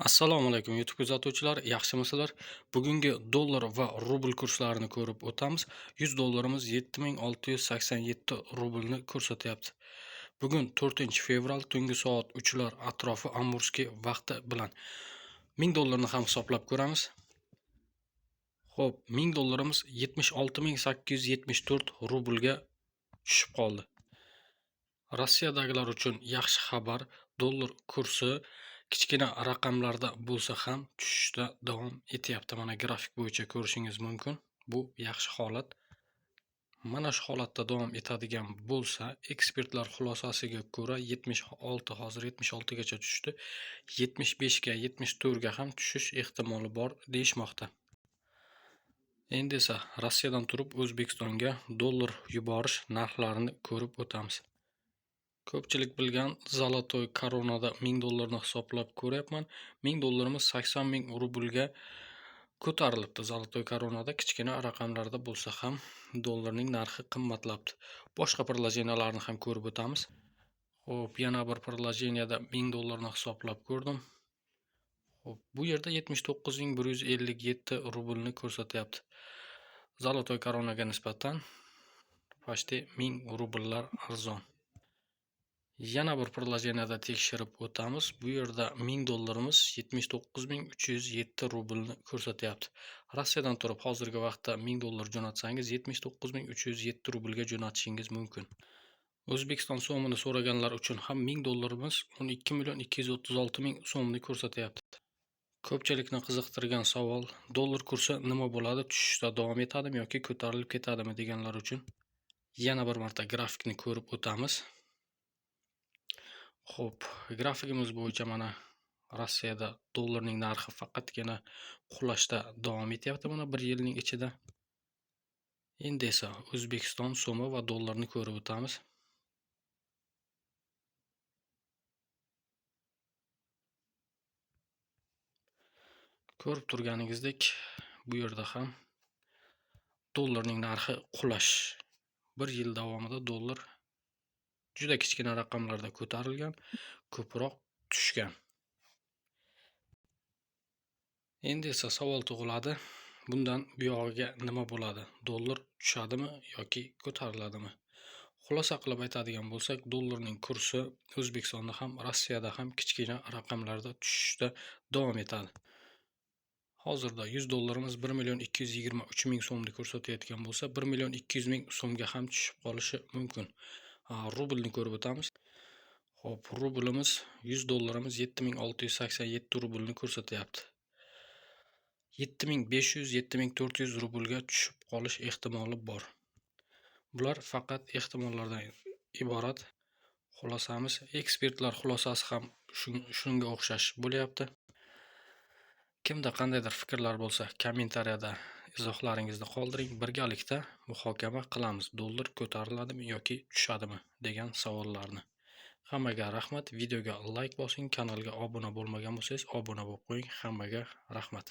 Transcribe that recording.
Assalomu alaykum YouTube kuzatuvchilar, yaxshimisizlar? Bugungi dollar va rubl kurslarini ko'rib o'tamiz. 100 dollarimiz 7687 rublni ko'rsatyapti. Bugun 4-fevral tungi soat 3 lar atrofi Amurskiy vaqti bilan 1000 dollarni ham hisoblab ko'ramiz. Xo'p, 1000 dollarimiz 76874 rublga tushib qoldi. Rossiyadagilar uchun yaxshi xabar, dollar kursi kichkina raqamlarda bo'lsa ham tushishda davom etyapti. Mana grafik bo'yicha ko'rishingiz mumkin. Bu yaxshi holat. Mana shu holatda davom etadigan bo'lsa, ekspertlar xulosasiga ko'ra 76, hozir 76 gacha tushdi. 75 ga, 74 ga ham tushish ehtimoli bor deyishmoqda. Endi esa Rossiyadan turib O'zbekistonga dollar yuborish narxlarini ko'rib o'tamiz. Ko'pchilik bilgan Zolotoy Koronada 1000 dollarni hisoblab ko'ryapman. 1000 dollarimiz 80 ming rublga ko'tarilibdi. Zolotoy Koronada kichkina raqamlarda bo'lsa ham dollarning narxi qimmatlabdi. Boshqa приложенияларni ham ko'rib o'tamiz. Xo'p, yana bir приложениеda 1000 dollarni hisoblab ko'rdim. Xo'p, bu yerda 79157 rublni ko'rsatyapti. Zolotoy Koronaga nisbatan почти 1000 rubllar arzon. Yana bir приложениеda tekshirib o'tamiz. Bu yerda 1000 dollarimiz 79307 rublni ko'rsatyapti. Rossiyadan turib hozirgi vaqtda 1000 dollar jo'natsangiz 79307 rublga jo'natishingiz mumkin. O'zbekiston so'mini so'raganlar uchun ham 1000 dollarimiz 12 236 ming so'mni ko'rsatyapti. Ko'pchilikni qiziqtirgan savol, dollar kursi nima bo'ladi, tushishda davom etadimi yoki ko'tarilib ketadimi deganlar uchun yana bir marta grafikni ko'rib o'tamiz. Xo'p, grafikimiz bo'yicha mana Rossiyada dollarning narxi faqatgina qulashda davom etyapti mana bir yilning ichida. Endi esa O'zbekiston so'mi va dollarni ko'rib o'tamiz. Ko'rib turganingizdek, bu yerda ham dollarning narxi qulash. Bir yil davomida dollar juda kichkina raqamlarda ko'tarilgan, ko'proq tushgan. Endi esa savol tug'iladi. Bundan buyog'iga nima bo'ladi? Dollar tushadimi yoki ko'tariladimi? Xulosa qilib aytadigan bo'lsak, dollarning kursi O'zbekistonda ham, Rossiyada ham kichkina raqamlarda tushishda davom etadi. Hozirda 100 dollarimiz 1 223 ming so'mni ko'rsatayotgan bo'lsa, 1 200 ming so'mga ham tushib qolishi mumkin. Rublni ko'rib o'tamiz. Xo'p, rublimiz 100 dollarimiz 7687 rublni ko'rsatyapti. 7500, 7400 rublga tushib qolish ehtimoli bor. Bular faqat ehtimollardan iborat. Xulosamiz, ekspertlar xulosasi ham shunga o'xshash bo'lyapti. Kimda qandaydir fikrlar bo'lsa, kommentariyada izohlaringizni qoldiring. Birgalikda muhokama qilamiz. Dollar ko'tariladimi yoki tushadimi degan savollarni. Hammaga rahmat. Videoga like bosing, kanalga obuna bo'lmagan bo'lsangiz, obuna bo'lib qo'ying. Hammaga rahmat.